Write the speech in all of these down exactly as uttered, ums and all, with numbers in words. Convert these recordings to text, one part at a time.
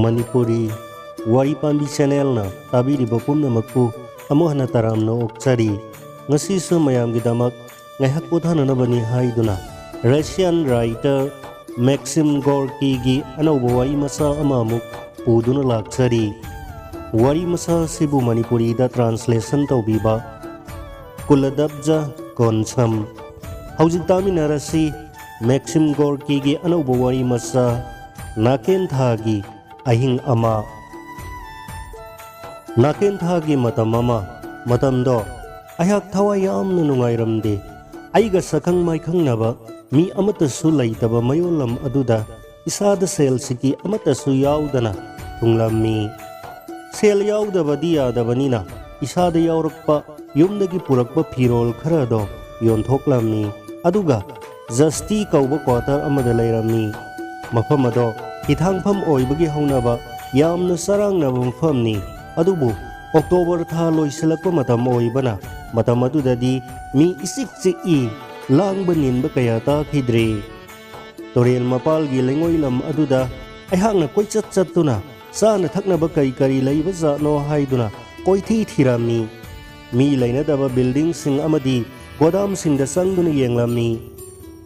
ꯃꯅꯤꯄꯨꯔꯤ ꯋꯥꯔꯤ ꯄꯥꯝꯕꯤ ꯆꯦꯅꯦꯜꯅ ꯇꯥꯕꯤꯔꯤꯕ ꯄꯨꯝꯅꯃꯛꯄꯨ ꯑꯃꯨꯛ ꯍꯟꯅ ꯇꯔꯥꯝꯅ ꯑꯣꯛꯆꯔꯤ꯫ ꯉꯁꯤꯁꯨ ꯃꯌꯥꯝꯒꯤꯗꯃꯛ ꯉꯥꯏꯍꯥꯛ ꯄꯣꯊꯥꯅꯅꯕꯅꯤ ꯍꯥꯏꯗꯨꯅ ꯔꯁꯤꯌꯥꯟ ꯔꯥꯏꯇꯔ ꯃꯦꯛꯁꯤꯝ ꯒꯣꯔꯀꯤꯒꯤ ꯑꯅꯧꯕ ꯋꯥꯔꯤ ꯃꯆꯥ ꯑꯃ ꯑꯃꯨꯛ ꯄꯨꯗꯨꯅ ꯂꯥꯛꯆꯔꯤ꯫ ꯋꯥꯔꯤ ꯃꯆꯥ ꯑꯁꯤꯕꯨ ꯃꯅꯤꯄꯨꯔꯤꯗ ꯇ꯭ꯔꯥꯟꯁꯂꯦꯁꯟ ꯇꯧꯕꯤꯕ ꯀꯨꯂꯗꯕꯖ ꯀꯣꯟꯁꯝ꯫ ꯍꯧꯖꯤꯛ ꯇꯥꯃꯤꯟꯅꯔꯁꯤ ꯃꯦꯛꯁꯤꯝ ꯒꯣꯔꯀꯤꯒꯤ ꯑꯅꯧꯕ ꯋꯥꯔꯤ ꯃꯆꯥ ꯅꯥꯀꯦꯟꯊꯥꯒꯤ ꯑꯍꯤꯡ ꯑꯃ꯫ ꯅꯥꯀꯦꯟꯊꯥꯒꯤ ꯃꯇꯝ ꯑꯃ꯫ ꯃꯇꯝꯗꯣ ꯑꯩꯍꯥꯛ ꯊꯋꯥꯏ ꯌꯥꯝꯅ ꯅꯨꯡꯉꯥꯏꯔꯝꯗꯦ꯫ ꯑꯩꯒ ꯁꯛꯈꯪ ꯃꯥꯏꯈꯪꯅꯕ ꯃꯤ ꯑꯃꯠꯇꯁꯨ ꯂꯩꯇꯕ ꯃꯌꯣꯜꯂꯝ ꯑꯗꯨꯗ ꯏꯁꯥꯗ ꯁꯦꯜ ꯁꯤꯀꯤ ꯑꯃꯠꯇꯁꯨ ꯌꯥꯎꯗꯅ ꯊꯨꯡꯂꯝꯃꯤ꯫ ꯁꯦꯜ ꯌꯥꯎꯗꯕꯗꯤ ꯌꯥꯗꯕꯅꯤꯅ ꯏꯁꯥꯗ ꯌꯥꯎꯔꯛꯄ ꯌꯨꯝꯗꯒꯤ ꯄꯨꯔꯛꯄ ꯐꯤꯔꯣꯜ ꯈꯔꯗꯣ ꯌꯣꯟꯊꯣꯛꯂꯝꯃꯤ꯫ ꯑꯗꯨꯒ ꯖꯁꯇꯤ ꯀꯧꯕ ꯀ꯭ꯋꯥꯇꯔ ꯑꯃꯗ ꯂꯩꯔꯝꯃꯤ꯫ ꯃꯐꯝ ꯑꯗꯣ ꯍꯤꯊꯥꯡꯐꯝ ꯑꯣꯏꯕꯒꯤ ꯍꯧꯅꯕ ꯌꯥꯝꯅ ꯆꯔꯥꯡꯅꯕ ꯃꯐꯝꯅꯤ꯫ ꯑꯗꯨꯕꯨ ꯑꯣꯛꯇꯣꯕꯔ ꯊꯥ ꯂꯣꯏꯁꯤꯜꯂꯛꯄ ꯃꯇꯝ ꯑꯣꯏꯕꯅ ꯃꯇꯝ ꯑꯗꯨꯗꯗꯤ ꯃꯤ ꯏꯆꯤꯛ ꯆꯤꯛꯏ, ꯂꯥꯡꯕ ꯅꯤꯟꯕ ꯀꯌꯥ ꯇꯥꯈꯤꯗ꯭ꯔꯦ꯫ ꯇꯨꯔꯦꯜ ꯃꯄꯥꯜꯒꯤ ꯂꯩꯉꯣꯏ ꯂꯝ ꯑꯗꯨꯗ ꯑꯩꯍꯥꯛꯅ ꯀꯣꯏꯆꯠ ꯆꯠꯇꯨꯅ ꯆꯥꯅ ꯊꯛꯅꯕ ꯀꯔꯤ ꯀꯔꯤ ꯂꯩꯕꯖꯥꯠꯅꯣ ꯍꯥꯏꯗꯨꯅ ꯀꯣꯏꯊꯤ ꯊꯤꯔꯝꯃꯤ꯫ ꯃꯤ ꯂꯩꯅꯗꯕ ꯕꯤꯜꯗꯤꯡꯁꯤꯡ ꯑꯃꯗꯤ ꯒꯣꯗꯥꯝꯁꯤꯡꯗ ꯆꯪꯗꯨꯅ ꯌꯦꯡꯂꯝꯃꯤ꯫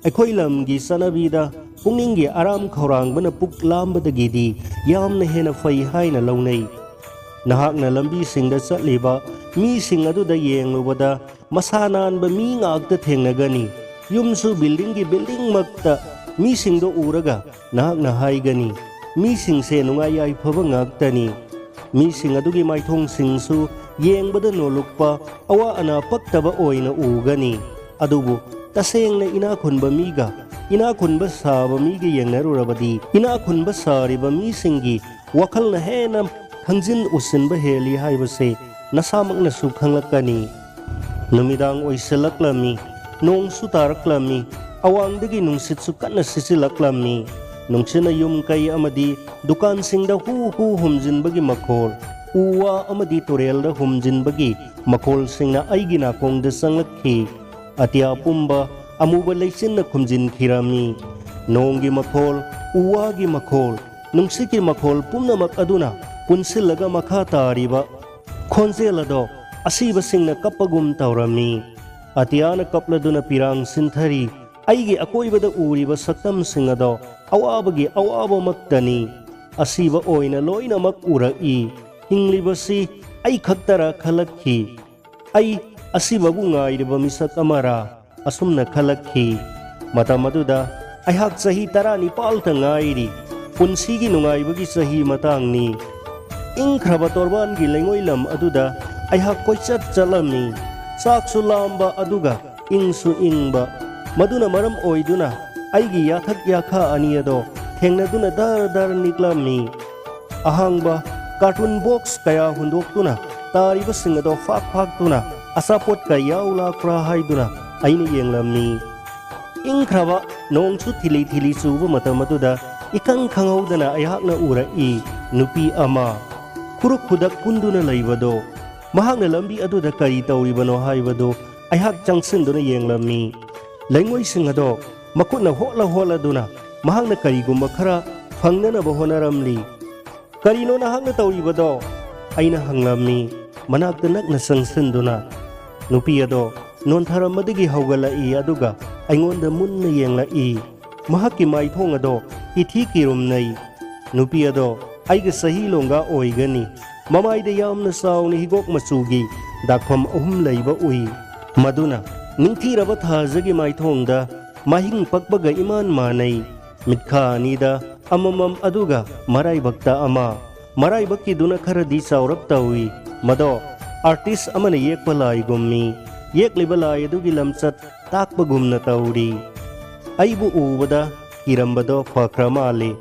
ꯑꯩꯈꯣꯏ ꯂꯝꯒꯤ ꯆꯠꯅꯕꯤꯗ ꯄꯨꯛꯅꯤꯡꯒꯤ ꯑꯔꯥꯝ ꯈꯧꯔꯥꯡꯕꯅ ꯄꯨꯛ ꯂꯥꯝꯕꯗꯒꯤꯗꯤ ꯌꯥꯝꯅ ꯍꯦꯟꯅ ꯐꯩ ꯍꯥꯏꯅ ꯂꯧꯅꯩ꯫ ꯅꯍꯥꯛꯅ ꯂꯝꯕꯤꯁꯤꯡꯗ ꯆꯠꯂꯤꯕ ꯃꯤꯁꯤꯡ ꯑꯗꯨꯗ ꯌꯦꯡꯂꯨꯕꯗ ꯃꯁꯥ ꯅꯥꯟꯕ ꯃꯤ ꯉꯥꯛꯇ ꯊꯦꯡꯅꯒꯅꯤ꯫ ꯌꯨꯝꯁꯨ ꯕꯤꯜꯗꯤꯡꯒꯤ ꯕꯤꯜꯗꯤꯡꯃꯛꯇ꯫ ꯃꯤꯁꯤꯡꯗꯣ ꯎꯔꯒ ꯅꯍꯥꯛꯅ ꯍꯥꯏꯒꯅꯤ, "ꯃꯤꯁꯤꯡꯁꯦ ꯅꯨꯡꯉꯥꯏ ꯌꯥꯏꯐꯕ ꯉꯥꯛꯇꯅꯤ"꯫ ꯃꯤꯁꯤꯡ ꯑꯗꯨꯒꯤ ꯃꯥꯏꯊꯣꯡꯁꯤꯡꯁꯨ ꯌꯦꯡꯕꯗ ꯅꯣꯜꯂꯨꯛꯄ, ꯑꯋꯥ ꯑꯅꯥ ꯄꯛꯇꯕ ꯑꯣꯏꯅ ꯎꯒꯅꯤ꯫ ꯑꯗꯨꯕꯨ ꯇꯁꯦꯡꯅ ꯏꯅꯥꯛ ꯈꯨꯟꯕ ꯃꯤꯒ ꯏꯅꯥꯛ ꯈꯨꯟꯕ ꯁꯥꯕ ꯃꯤꯒ ꯌꯦꯡꯅꯔꯨꯔꯕꯗꯤ, ꯏꯅꯥꯛ ꯈꯨꯟꯕ ꯁꯥꯔꯤꯕ ꯃꯤꯁꯤꯡꯒꯤ ꯋꯥꯈꯜꯅ ꯍꯦꯟꯅ ꯈꯪꯖꯤꯟ ꯎꯁꯤꯟꯕ ꯍꯦꯜꯂꯤ ꯍꯥꯏꯕꯁꯦ ꯅꯁꯥꯃꯛꯅꯁꯨ ꯈꯪꯂꯛꯀꯅꯤ꯫ ꯅꯨꯃꯤꯗꯥꯡ ꯑꯣꯏꯁꯤꯜꯂꯛꯂꯝꯃꯤ꯫ ꯅꯣꯡꯁꯨ ꯇꯥꯔꯛꯂꯝꯃꯤ꯫ ꯑꯋꯥꯡꯗꯒꯤ ꯅꯨꯡꯁꯤꯠꯁꯨ ꯀꯟꯅ ꯁꯤꯠꯆꯤꯜꯂꯛꯂꯝꯃꯤ꯫ ꯅꯨꯡꯁꯤꯠꯅ ꯌꯨꯝ ꯀꯩ ꯑꯃꯗꯤ ꯗꯨꯀꯥꯟꯁꯤꯡꯗ ꯍꯨ ꯍꯨ ꯍꯨꯝꯖꯤꯟꯕꯒꯤ ꯃꯈꯣꯜ, ꯎ ꯋꯥ ꯑꯃꯗꯤ ꯇꯨꯔꯦꯜꯗ ꯍꯨꯝꯖꯤꯟꯕꯒꯤ ꯃꯈꯣꯜꯁꯤꯡꯅ ꯑꯩꯒꯤ ꯅꯥꯀꯣꯡꯗ ꯆꯪꯂꯛꯈꯤ꯫ ꯑꯇꯤꯌꯥ ꯄꯨꯝꯕ ꯑꯃꯨꯕ ꯂꯩꯆꯤꯟꯅ ꯈꯨꯝꯖꯤꯟꯈꯤꯔꯝꯃꯤ꯫ ꯅꯣꯡꯒꯤ ꯃꯈꯣꯜ, ꯎ ꯋꯥꯒꯤ ꯃꯈꯣꯜ, ꯅꯨꯡꯁꯤꯠꯀꯤ ꯃꯈꯣꯜ ꯄꯨꯝꯅꯃꯛ ꯑꯗꯨꯅ ꯄꯨꯟꯁꯤꯜꯂꯒ ꯃꯈꯥ ꯇꯥꯔꯤꯕ ꯈꯣꯟꯖꯦꯜ ꯑꯗꯣ ꯑꯁꯤꯕꯁꯤꯡꯅ ꯀꯞꯄꯒꯨꯝ ꯇꯧꯔꯝꯃꯤ꯫ ꯑꯇꯤꯌꯥꯅ ꯀꯞꯂꯗꯨꯅ ꯄꯤꯔꯥꯡ ꯁꯤꯟꯊꯔꯤ꯫ ꯑꯩꯒꯤ ꯑꯀꯣꯏꯕꯗ ꯎꯔꯤꯕ ꯁꯛꯇꯝꯁꯤꯡ ꯑꯗꯣ ꯑꯋꯥꯕꯒꯤ ꯑꯋꯥꯕꯃꯛꯇꯅꯤ꯫ ꯑꯁꯤꯕ ꯑꯣꯏꯅ ꯂꯣꯏꯅꯃꯛ ꯎꯔꯛꯏ꯫ ꯍꯤꯡꯂꯤꯕꯁꯤ ꯑꯩ ꯈꯛꯇꯔ ꯈꯜꯂꯛꯈꯤ꯫ ꯑꯩ ꯑꯁꯤꯕꯕꯨ ꯉꯥꯏꯔꯤꯕ ꯃꯤꯁꯛ ꯑꯃꯔꯥ? ꯑꯁꯨꯝꯅ ꯈꯜꯂꯛꯈꯤ꯫ ꯃꯇꯝ ꯑꯗꯨꯗ ꯑꯩꯍꯥꯛ ꯆꯍꯤ ꯇꯔꯥꯅꯤꯄꯥꯜꯇ ꯉꯥꯏꯔꯤ꯫ ꯄꯨꯟꯁꯤꯒꯤ ꯅꯨꯡꯉꯥꯏꯕꯒꯤ ꯆꯍꯤ ꯃꯇꯥꯡꯅꯤ꯫ ꯏꯪꯈ꯭ꯔꯕ ꯇꯣꯔꯕꯥꯟꯒꯤ ꯂꯩꯉꯣꯏ ꯂꯝ ꯑꯗꯨꯗ ꯑꯩꯍꯥꯛ ꯀꯣꯏꯆꯠ ꯆꯠꯂꯝꯃꯤ꯫ ꯆꯥꯛꯁꯨ ꯂꯥꯝꯕ ꯑꯗꯨꯒ ꯏꯪꯁꯨ ꯏꯪꯕ꯫ ꯃꯗꯨꯅ ꯃꯔꯝ ꯑꯣꯏꯗꯨꯅ ꯑꯩꯒꯤ ꯌꯥꯊꯛ ꯌꯥꯈꯥ ꯑꯅꯤ ꯑꯗꯣ ꯊꯦꯡꯅꯗꯨꯅ ꯗꯔ ꯗꯔ ꯅꯤꯛꯂꯝꯃꯤ꯫ ꯑꯍꯥꯡꯕ ꯀꯥꯔꯇꯨꯟ ꯕꯣꯛꯁ ꯀꯌꯥ ꯍꯨꯟꯗꯣꯛꯇꯨꯅ ꯇꯥꯔꯤꯕꯁꯤꯡ ꯑꯗꯣ ꯐꯥꯛ ꯐꯥꯛꯇꯨꯅ ꯑꯆꯥꯄꯣꯠ ꯀꯌꯥ ꯂꯥꯛꯄ꯭ꯔꯥ ꯍꯥꯏꯗꯨꯅ ꯑꯩꯅ ꯌꯦꯡꯂꯝꯃꯤ꯫ ꯏꯪꯈ꯭ꯔꯕ ꯅꯣꯡꯁꯨ ꯊꯤꯂꯤ ꯊꯤꯂꯤ ꯆꯨꯕ ꯃꯇꯝ ꯑꯗꯨꯗ ꯏꯈꯪ ꯈꯪꯍꯧꯗꯅ ꯑꯩꯍꯥꯛꯅ ꯎꯔꯛꯏ꯫ ꯅꯨꯄꯤ ꯑꯃ ꯈꯨꯔꯨꯛ ꯈꯨꯗꯛ ꯀꯨꯟꯗꯨꯅ ꯂꯩꯕꯗꯣ꯫ ꯃꯍꯥꯛꯅ ꯂꯝꯕꯤ ꯑꯗꯨꯗ ꯀꯔꯤ ꯇꯧꯔꯤꯕꯅꯣ ꯍꯥꯏꯕꯗꯨ ꯑꯩꯍꯥꯛ ꯆꯪꯁꯤꯟꯗꯨꯅ ꯌꯦꯡꯂꯝꯃꯤ꯫ ꯂꯩꯉꯣꯏꯁꯤꯡ ꯑꯗꯣ ꯃꯈꯨꯠꯅ ꯍꯣꯠꯂ ꯍꯣꯠꯂꯗꯨꯅ ꯃꯍꯥꯛꯅ ꯀꯔꯤꯒꯨꯝꯕ ꯈꯔ ꯐꯪꯅꯅꯕ ꯍꯣꯠꯅꯔꯝꯂꯤ꯫ "ꯀꯔꯤꯅꯣ ꯅꯍꯥꯛꯅ ꯇꯧꯔꯤꯕꯗꯣ?" ꯑꯩꯅ ꯍꯪꯂꯝꯃꯤ꯫ ꯃꯅꯥꯛꯇ ꯅꯛꯅ ꯆꯪꯁꯤꯟꯗꯨꯅ ꯅꯨꯄꯤ ꯑꯗꯣ ꯅꯣꯟꯊꯔꯝꯕꯗꯒꯤ ꯍꯧꯒꯠꯂꯛꯏ, ꯑꯗꯨꯒ ꯑꯩꯉꯣꯟꯗ ꯃꯨꯟꯅ ꯌꯦꯡꯂꯛꯏ꯫ ꯃꯍꯥꯛꯀꯤ ꯃꯥꯏꯊꯣꯡ ꯑꯗꯣ ꯏꯊꯤ ꯀꯤꯔꯨꯝꯅꯩ꯫ ꯅꯨꯄꯤ ꯑꯗꯣ ꯑꯩꯒ ꯆꯍꯤ ꯂꯣꯡꯒꯥ ꯑꯣꯏꯒꯅꯤ꯫ ꯃꯃꯥꯏꯗ ꯌꯥꯝꯅ ꯆꯥꯎꯅ ꯍꯤꯒꯣꯛ ꯃꯆꯨꯒꯤ ꯗꯥꯛꯐꯝ ꯑꯍꯨꯝ ꯂꯩꯕ ꯎꯏ꯫ ꯃꯗꯨꯅ ꯅꯤꯡꯊꯤꯔꯕ ꯊꯥꯖꯒꯤ ꯃꯥꯏꯊꯣꯡꯗ ꯃꯍꯤꯡ ꯄꯛꯄꯒ ꯏꯃꯥꯟ ꯃꯥꯟꯅꯩ꯫ ꯃꯤꯠꯈꯥ ꯑꯅꯤꯗ ꯑꯃꯃꯝ, ꯑꯗꯨꯒ ꯃꯔꯥꯏꯕꯛꯇ ꯑꯃ꯫ ꯃꯔꯥꯏꯕꯛꯀꯤꯗꯨꯅ ꯈꯔꯗꯤ ꯆꯥꯎꯔꯞ ꯇꯧꯏ꯫ ꯃꯗꯣ ꯑꯥꯔꯇꯤꯁ ꯑꯃꯅ ꯌꯦꯛꯄ ꯂꯥꯏꯒꯨꯝꯃꯤ꯫ ꯌꯦꯛꯂꯤꯕ ꯂꯥꯏ ꯑꯗꯨꯒꯤ ꯂꯝꯆꯠ ꯇꯥꯛꯄꯒꯨꯝꯅ ꯇꯧꯔꯤ꯫ ꯑꯩꯕꯨ ꯎꯕꯗ ꯀꯤꯔꯝꯕꯗꯣ ꯐꯈ꯭ꯔ ꯃꯥꯜꯂꯤ꯫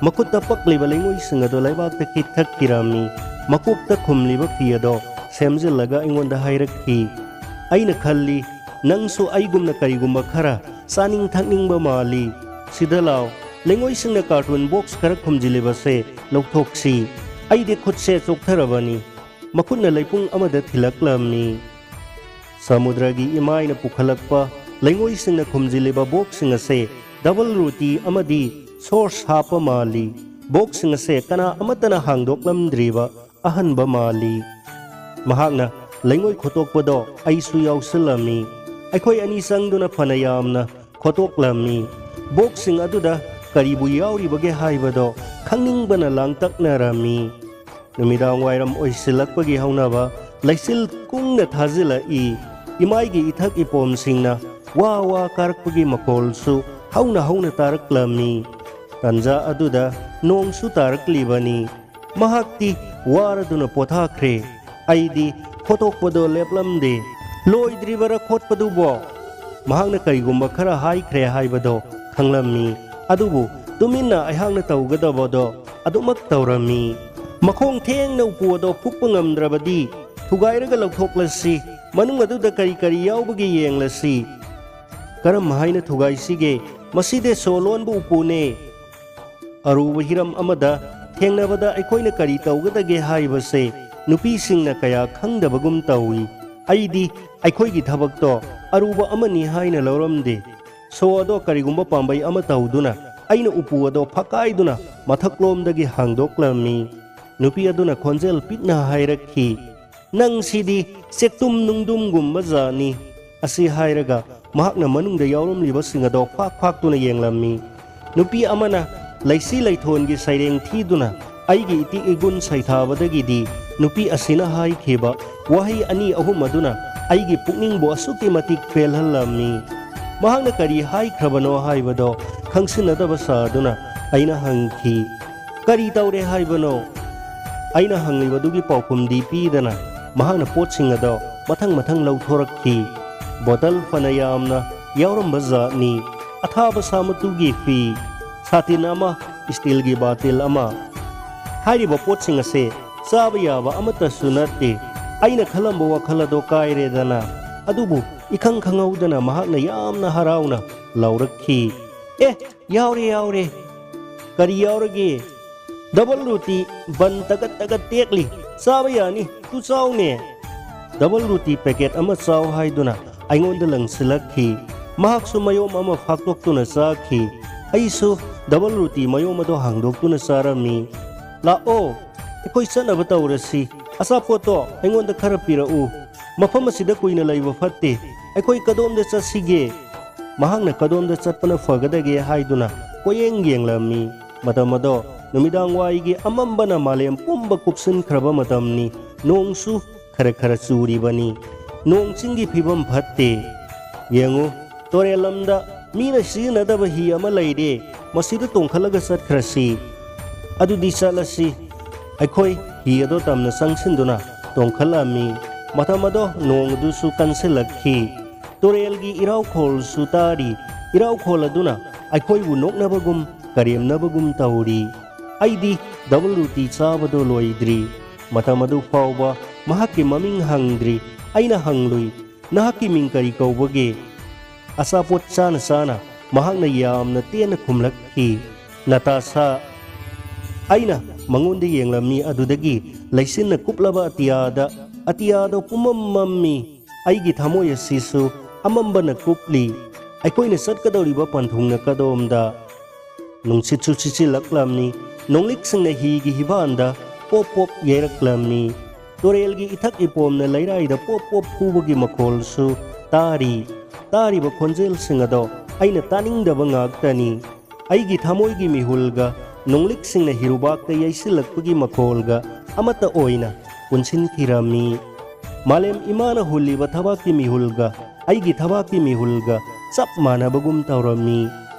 ꯃꯈꯨꯠꯇ ꯄꯛꯂꯤꯕ ꯂꯩꯉꯣꯏꯁꯤꯡ ꯑꯗꯣ ꯂꯩꯕꯥꯛꯇ ꯈꯤꯛꯊꯛꯈꯤꯔꯝꯃꯤ꯫ ꯃꯀꯣꯛꯇ ꯈꯨꯝꯂꯤꯕ ꯐꯤ ꯑꯗꯣ ꯁꯦꯝꯖꯤꯜꯂꯒ ꯑꯩꯉꯣꯟꯗ ꯍꯥꯏꯔꯛꯈꯤ꯫ ꯑꯩꯅ ꯈꯜꯂꯤ, "ꯅꯪꯁꯨ ꯑꯩꯒꯨꯝꯅ ꯀꯔꯤꯒꯨꯝꯕ ꯈꯔ ꯆꯥꯅꯤꯡ ꯊꯛꯅꯤꯡꯕ ꯃꯥꯜꯂꯤ꯫ ꯁꯤꯗ ꯂꯥꯎ, ꯂꯩꯉꯣꯏꯁꯤꯡꯅ ꯀꯥꯔꯇꯨꯟ ꯕꯣꯛꯁ ꯈꯔ ꯈꯨꯝꯖꯤꯜꯂꯤꯕꯁꯦ ꯂꯧꯊꯣꯛꯁꯤ꯫" ꯑꯩꯗꯤ ꯈꯨꯠꯁꯦ ꯆꯣꯛꯊꯔꯕꯅꯤ꯫ ꯃꯈꯨꯠꯅ ꯂꯩꯄꯨꯡ ꯑꯃꯗ ꯊꯤꯜꯂꯛꯂꯝꯃꯤ꯫ ꯁꯃꯨꯗ꯭ꯔꯒꯤ ꯏꯃꯥꯏꯅ ꯄꯨꯈꯠꯂꯛꯄ ꯂꯩꯉꯣꯏꯁꯤꯡꯅ ꯈꯨꯝꯖꯤꯜꯂꯤꯕ ꯕꯣꯛꯁꯁꯤꯡ ꯑꯁꯦ ꯗꯕꯜ ꯔꯣꯇꯤ ꯑꯃꯗꯤ ꯁꯣꯁ ꯍꯥꯞꯄ ꯃꯥꯜꯂꯤ꯫ ꯕꯣꯛꯁꯁꯤꯡ ꯑꯁꯦ ꯀꯅꯥ ꯑꯃꯠꯇꯅ ꯍꯥꯡꯗꯣꯛꯂꯝꯗ꯭ꯔꯤꯕ ꯑꯍꯟꯕ ꯃꯥꯜꯂꯤ꯫ ꯃꯍꯥꯛꯅ ꯂꯩꯉꯣꯏ ꯈꯣꯠꯇꯣꯛꯄꯗꯣ ꯑꯩꯁꯨ ꯌꯥꯎꯁꯤꯜꯂꯝꯃꯤ꯫ ꯑꯩꯈꯣꯏ ꯑꯅꯤ ꯆꯪꯗꯨꯅ ꯐꯅ ꯌꯥꯝꯅ ꯈꯣꯠꯇꯣꯛꯂꯝꯃꯤ꯫ ꯕꯣꯛꯁꯁꯤꯡ ꯑꯗꯨꯗ ꯀꯔꯤꯕꯨ ꯌꯥꯎꯔꯤꯕꯒꯦ ꯍꯥꯏꯕꯗꯣ ꯈꯪꯅꯤꯡꯕꯅ ꯂꯥꯡꯇꯛꯅꯔꯝꯃꯤ꯫ ꯅꯨꯃꯤꯗꯥꯡ ꯋꯥꯏꯔꯝ ꯑꯣꯏꯁꯤꯜꯂꯛꯄꯒꯤ ꯍꯧꯅꯕ ꯂꯩꯆꯤꯜ ꯀꯨꯡꯅ ꯊꯥꯖꯤꯜꯂꯛꯏ꯫ ꯏꯃꯥꯏꯒꯤ ꯏꯊꯛ ꯏꯄꯣꯝꯁꯤꯡꯅ ꯋꯥ ꯋꯥ ꯀꯥꯔꯛꯄꯒꯤ ꯃꯈꯣꯜꯁꯨ ꯍꯧꯅ ꯍꯧꯅ ꯇꯥꯔꯛꯂꯝꯃꯤ꯫ ꯇꯟꯖꯥ ꯑꯗꯨꯗ ꯅꯣꯡꯁꯨ ꯇꯥꯔꯛꯂꯤꯕꯅꯤ꯫ ꯃꯍꯥꯛꯇꯤ ꯋꯥꯔꯗꯨꯅ ꯄꯣꯊꯥꯈ꯭ꯔꯦ꯫ ꯑꯩꯗꯤ ꯈꯣꯠꯇꯣꯛꯄꯗꯣ ꯂꯦꯞꯂꯝꯗꯦ꯫ "ꯂꯣꯏꯗ꯭ꯔꯤꯕꯔꯥ ꯈꯣꯠꯄꯗꯨꯕꯣ?" ꯃꯍꯥꯛꯅ ꯀꯔꯤꯒꯨꯝꯕ ꯈꯔ ꯍꯥꯏꯈ꯭ꯔꯦ ꯍꯥꯏꯕꯗꯣ ꯈꯪꯂꯝꯃꯤ꯫ ꯑꯗꯨꯕꯨ ꯇꯨꯃꯤꯟꯅ ꯑꯩꯍꯥꯛꯅ ꯇꯧꯒꯗꯕꯗꯣ ꯑꯗꯨꯃꯛ ꯇꯧꯔꯝꯃꯤ꯫ "ꯃꯈꯣꯡ ꯊꯦꯡꯅ ꯎꯄꯨ ꯑꯗꯣ ꯐꯨꯛꯄ ꯉꯝꯗ꯭ꯔꯕꯗꯤ ꯊꯨꯒꯥꯏꯔꯒ ꯂꯧꯊꯣꯛꯂꯁꯤ꯫ ꯃꯅꯨꯡ ꯑꯗꯨꯗ ꯀꯔꯤ ꯀꯔꯤ ꯌꯥꯎꯕꯒꯦ ꯌꯦꯡꯂꯁꯤ꯫ ꯀꯔꯝ ꯍꯥꯏꯅ ꯊꯨꯒꯥꯏꯁꯤꯒꯦ? ꯃꯁꯤꯗꯤ ꯁꯣ ꯂꯣꯟꯕ ꯎꯄꯨꯅꯦ꯫" ꯑꯔꯨꯕ ꯍꯤꯔꯝ ꯑꯃꯗ ꯊꯦꯡꯅꯕꯗ ꯑꯩꯈꯣꯏꯅ ꯀꯔꯤ ꯇꯧꯒꯗꯒꯦ ꯍꯥꯏꯕꯁꯦ ꯅꯨꯄꯤꯁꯤꯡꯅ ꯀꯌꯥ ꯈꯪꯗꯕꯒꯨꯝ ꯇꯧꯏ꯫ ꯑꯩꯗꯤ ꯑꯩꯈꯣꯏꯒꯤ ꯊꯕꯛꯇꯣ ꯑꯔꯨꯕ ꯑꯃꯅꯤ ꯍꯥꯏꯅ ꯂꯧꯔꯝꯗꯦ꯫ ꯁꯣ ꯑꯗꯣ ꯀꯔꯤꯒꯨꯝꯕ ꯄꯥꯝꯕꯩ ꯑꯃ ꯇꯧꯗꯨꯅ ꯑꯩꯅ ꯎꯄꯨ ꯑꯗꯣ ꯐꯛꯀꯥꯏꯗꯨꯅ ꯃꯊꯛꯂꯣꯝꯗꯒꯤ ꯍꯥꯡꯗꯣꯛꯂꯝꯃꯤ꯫ ꯅꯨꯄꯤ ꯑꯗꯨꯅ ꯈꯣꯟꯖꯦꯜ ꯄꯤꯛꯅ ꯍꯥꯏꯔꯛꯈꯤ, "ꯅꯪꯁꯤꯗꯤ ꯆꯦꯛꯇꯨꯝ ꯅꯨꯡꯗꯨꯝꯒꯨꯝꯕ ꯖꯥꯠꯅꯤ꯫" ꯑꯁꯤ ꯍꯥꯏꯔꯒ ꯃꯍꯥꯛꯅ ꯃꯅꯨꯡꯗ ꯌꯥꯎꯔꯝꯂꯤꯕꯁꯤꯡ ꯑꯗꯣ ꯐꯥꯛ ꯐꯥꯛꯇꯨꯅ ꯌꯦꯡꯂꯝꯃꯤ꯫ ꯅꯨꯄꯤ ꯑꯃꯅ ꯂꯩꯁꯤ ꯂꯩꯊꯣꯟꯒꯤ ꯁꯩꯔꯦꯡ ꯊꯤꯗꯨꯅ ꯑꯩꯒꯤ ꯏꯇꯤꯛ ꯏꯒꯨꯟ ꯁꯩꯊꯥꯕꯗꯒꯤꯗꯤ ꯅꯨꯄꯤ ꯑꯁꯤꯅ ꯍꯥꯏꯈꯤꯕ ꯋꯥꯍꯩ ꯑꯅꯤ ꯑꯍꯨꯝ ꯑꯗꯨꯅ ꯑꯩꯒꯤ ꯄꯨꯛꯅꯤꯡꯕꯨ ꯑꯁꯨꯛꯀꯤ ꯃꯇꯤꯛ ꯄꯦꯜꯍꯜꯂꯝꯃꯤ꯫ ꯃꯍꯥꯛꯅ ꯀꯔꯤ ꯍꯥꯏꯈ꯭ꯔꯕꯅꯣ ꯍꯥꯏꯕꯗꯣ ꯈꯪꯁꯤꯟꯅꯗꯕ ꯁꯥꯗꯨꯅ ꯑꯩꯅ ꯍꯪꯈꯤ, "ꯀꯔꯤ ꯇꯧꯔꯦ ꯍꯥꯏꯕꯅꯣ?" ꯑꯩꯅ ꯍꯪꯂꯤꯕꯗꯨꯒꯤ ꯄꯥꯎꯈꯨꯝꯗꯤ ꯄꯤꯗꯅ ꯃꯍꯥꯛꯅ ꯄꯣꯠꯁꯤꯡ ꯑꯗꯣ ꯃꯊꯪ ꯃꯊꯪ ꯂꯧꯊꯣꯔꯛꯈꯤ꯫ ꯕꯣꯇꯜ ꯐꯅ ꯌꯥꯝꯅ ꯌꯥꯎꯔꯝꯕ ꯖꯥꯠꯅꯤ꯫ ꯑꯊꯥꯕ ꯁꯥ ꯃꯇꯨꯒꯤ ꯐꯤ, ꯁꯥꯇꯤꯟ ꯑꯃ, ꯏꯁꯇꯤꯜꯒꯤ ꯕꯥꯇꯤꯜ ꯑꯃ꯫ ꯍꯥꯏꯔꯤꯕ ꯄꯣꯠꯁꯤꯡ ꯑꯁꯦ ꯆꯥꯕ ꯌꯥꯕ ꯑꯃꯠꯇꯁꯨ ꯅꯠꯇꯦ꯫ ꯑꯩꯅ ꯈꯜꯂꯝꯕ ꯋꯥꯈꯜ ꯑꯗꯣ ꯀꯥꯏꯔꯦꯗꯅ꯫ ꯑꯗꯨꯕꯨ ꯏꯈꯪ ꯈꯪꯍꯧꯗꯅ ꯃꯍꯥꯛꯅ ꯌꯥꯝꯅ ꯍꯔꯥꯎꯅ ꯂꯥꯎꯔꯛꯈꯤ, "ꯑꯦ, ꯌꯥꯎꯔꯦ, ꯌꯥꯎꯔꯦ꯫" "ꯀꯔꯤ ꯌꯥꯎꯔꯒꯦ?" "ꯗꯕꯜ ꯔꯣꯇꯤ, ꯕꯟ ꯇꯒꯠ ꯇꯒꯠ ꯇꯦꯛꯂꯤ꯫ ꯆꯥꯕ ꯌꯥꯅꯤ, ꯇꯨ ꯆꯥꯎꯅꯦ꯫" ꯗꯕꯜ ꯔꯣꯇꯤ ꯄꯦꯀꯦꯠ ꯑꯃ ꯆꯥꯎ ꯍꯥꯏꯗꯨꯅ ꯑꯩꯉꯣꯟꯗ ꯂꯪꯁꯤꯜꯂꯛꯈꯤ꯫ ꯃꯍꯥꯛꯁꯨ ꯃꯌꯣꯝ ꯑꯃ ꯐꯥꯛꯇꯣꯛꯇꯨꯅ ꯆꯥꯈꯤ꯫ ꯑꯩꯁꯨ ꯗꯕꯜ ꯔꯣꯇꯤ ꯃꯌꯣꯝ ꯑꯗꯣ ꯍꯥꯡꯗꯣꯛꯇꯨꯅ ꯆꯥꯔꯝꯃꯤ꯫ "ꯂꯥꯛꯑꯣ, ꯑꯩꯈꯣꯏ ꯆꯠꯅꯕ ꯇꯧꯔꯁꯤ꯫ ꯑꯆꯥꯄꯣꯠꯇꯣ ꯑꯩꯉꯣꯟꯗ ꯈꯔ ꯄꯤꯔꯛꯎ꯫ ꯃꯐꯝ ꯑꯁꯤꯗ ꯀꯨꯏꯅ ꯂꯩꯕ ꯐꯠꯇꯦ꯫ ꯑꯩꯈꯣꯏ ꯀꯗꯣꯝꯗ ꯆꯠꯁꯤꯒꯦ?" ꯃꯍꯥꯛꯅ ꯀꯗꯣꯝꯗ ꯆꯠꯄꯅ ꯐꯒꯗꯒꯦ ꯍꯥꯏꯗꯨꯅ ꯀꯣꯏꯌꯦꯡ ꯌꯦꯡꯂꯝꯃꯤ꯫ ꯃꯇꯝ ꯑꯗꯣ ꯅꯨꯃꯤꯗꯥꯡ ꯋꯥꯏꯒꯤ ꯑꯃꯝꯕꯅ ꯃꯥꯂꯦꯝ ꯄꯨꯝꯕ ꯀꯨꯞꯁꯤꯟꯈ꯭ꯔꯕ ꯃꯇꯝꯅꯤ꯫ ꯅꯣꯡꯁꯨ ꯈꯔ ꯈꯔ ꯆꯨꯔꯤꯕꯅꯤ꯫ ꯅꯣꯡ ꯆꯤꯡꯒꯤ ꯐꯤꯕꯝ ꯐꯠꯇꯦ꯫ "ꯌꯦꯡꯉꯨ, ꯇꯨꯔꯦꯜ ꯂꯝꯗ ꯃꯤꯅ ꯁꯤꯖꯤꯟꯅꯗꯕ ꯍꯤ ꯑꯃ ꯂꯩꯔꯦ꯫ ꯃꯁꯤꯗ ꯇꯣꯡꯈꯠꯂꯒ ꯆꯠꯈ꯭ꯔꯁꯤ꯫" "ꯑꯗꯨꯗꯤ ꯆꯠꯂꯁꯤ꯫" ꯑꯩꯈꯣꯏ ꯍꯤ ꯑꯗꯣ ꯇꯝꯅ ꯆꯪꯁꯤꯟꯗꯨꯅ ꯇꯣꯡꯈꯠꯂꯝꯃꯤ꯫ ꯃꯇꯝ ꯑꯗꯣ ꯅꯣꯡ ꯑꯗꯨꯁꯨ ꯀꯟꯁꯤꯜꯂꯛꯈꯤ꯫ ꯇꯨꯔꯦꯜꯒꯤ ꯏꯔꯥꯎꯈꯣꯜꯁꯨ ꯇꯥꯔꯤ꯫ ꯏꯔꯥꯎꯈꯣꯜ ꯑꯗꯨꯅ ꯑꯩꯈꯣꯏꯕꯨ ꯅꯣꯛꯅꯕꯒꯨꯝ ꯀꯔꯦꯝꯅꯕꯒꯨꯝ ꯇꯧꯔꯤ꯫ ꯑꯩꯗꯤ ꯗꯕꯜ ꯔꯣꯇꯤ ꯆꯥꯕꯗꯣ ꯂꯣꯏꯗ꯭ꯔꯤ꯫ ꯃꯇꯝ ꯑꯗꯨ ꯐꯥꯎꯕ ꯃꯍꯥꯛꯀꯤ ꯃꯃꯤꯡ ꯍꯪꯗ꯭ꯔꯤ꯫ ꯑꯩꯅ ꯍꯪꯂꯨꯏ, "ꯅꯍꯥꯛꯀꯤ ꯃꯤꯡ ꯀꯔꯤ ꯀꯧꯕꯒꯦ?" ꯑꯆꯥꯄꯣꯠ ꯆꯥꯅ ꯆꯥꯅ ꯃꯍꯥꯛꯅ ꯌꯥꯝꯅ ꯇꯦꯟꯅ ꯈꯨꯝꯂꯛꯈꯤ, "ꯅꯇꯥꯁꯥ꯫" ꯑꯩꯅ ꯃꯉꯣꯟꯗ ꯌꯦꯡꯂꯝꯃꯤ, ꯑꯗꯨꯗꯒꯤ ꯂꯩꯆꯤꯟꯅ ꯀꯨꯞꯂꯕ ꯑꯇꯤꯌꯥꯗ, ꯑꯇꯤꯌꯥꯗꯣ ꯄꯨꯝꯃꯝ ꯃꯝꯃꯤ꯫ ꯑꯩꯒꯤ ꯊꯃꯣꯏ ꯑꯁꯤꯁꯨ ꯑꯃꯝꯕꯅ ꯀꯨꯞꯂꯤ꯫ ꯑꯩꯈꯣꯏꯅ ꯆꯠꯀꯗꯧꯔꯤꯕ ꯄꯟꯊꯨꯡꯅ ꯀꯗꯣꯝꯗ? ꯅꯨꯡꯁꯤꯠꯁꯨ ꯁꯤꯠꯆꯤꯜꯂꯛꯂꯝꯃꯤ꯫ ꯅꯣꯡꯂꯤꯛꯁꯤꯡꯅ ꯍꯤꯒꯤ ꯍꯤꯕꯥꯟꯗ ꯄꯣꯞ ꯄꯣꯞ ꯌꯩꯔꯛꯂꯝꯃꯤ꯫ ꯇꯨꯔꯦꯜꯒꯤ ꯏꯊꯛ ꯏꯄꯣꯝꯅ ꯂꯩꯔꯥꯏꯗ ꯄꯣꯞ ꯄꯣꯞ ꯐꯨꯕꯒꯤ ꯃꯈꯣꯜꯁꯨ ꯇꯥꯔꯤ꯫ ꯇꯥꯔꯤꯕ ꯈꯣꯟꯖꯦꯜꯁꯤꯡ ꯑꯗꯣ ꯑꯩꯅ ꯇꯥꯅꯤꯡꯗꯕ ꯉꯥꯛꯇꯅꯤ꯫ ꯑꯩꯒꯤ ꯊꯃꯣꯏꯒꯤ ꯃꯤꯍꯨꯜꯒ ꯅꯣꯡꯂꯤꯛꯁꯤꯡꯅ ꯍꯤꯔꯨꯕꯥꯛꯇ ꯌꯩꯁꯤꯜꯂꯛꯄꯒꯤ ꯃꯈꯣꯜꯒ ꯑꯃꯠꯇ ꯑꯣꯏꯅ ꯄꯨꯟꯁꯤꯟꯈꯤꯔꯝꯃꯤ꯫ ꯃꯥꯂꯦꯝ ꯏꯃꯥꯅ ꯍꯨꯜꯂꯤꯕ ꯊꯕꯥꯛꯀꯤ ꯃꯤꯍꯨꯜꯒ ꯑꯩꯒꯤ ꯊꯕꯥꯛꯀꯤ ꯃꯤꯍꯨꯜꯒ ꯆꯞ ꯃꯥꯟꯅꯕꯒꯨꯝ ꯇꯧꯔꯝꯃꯤ꯫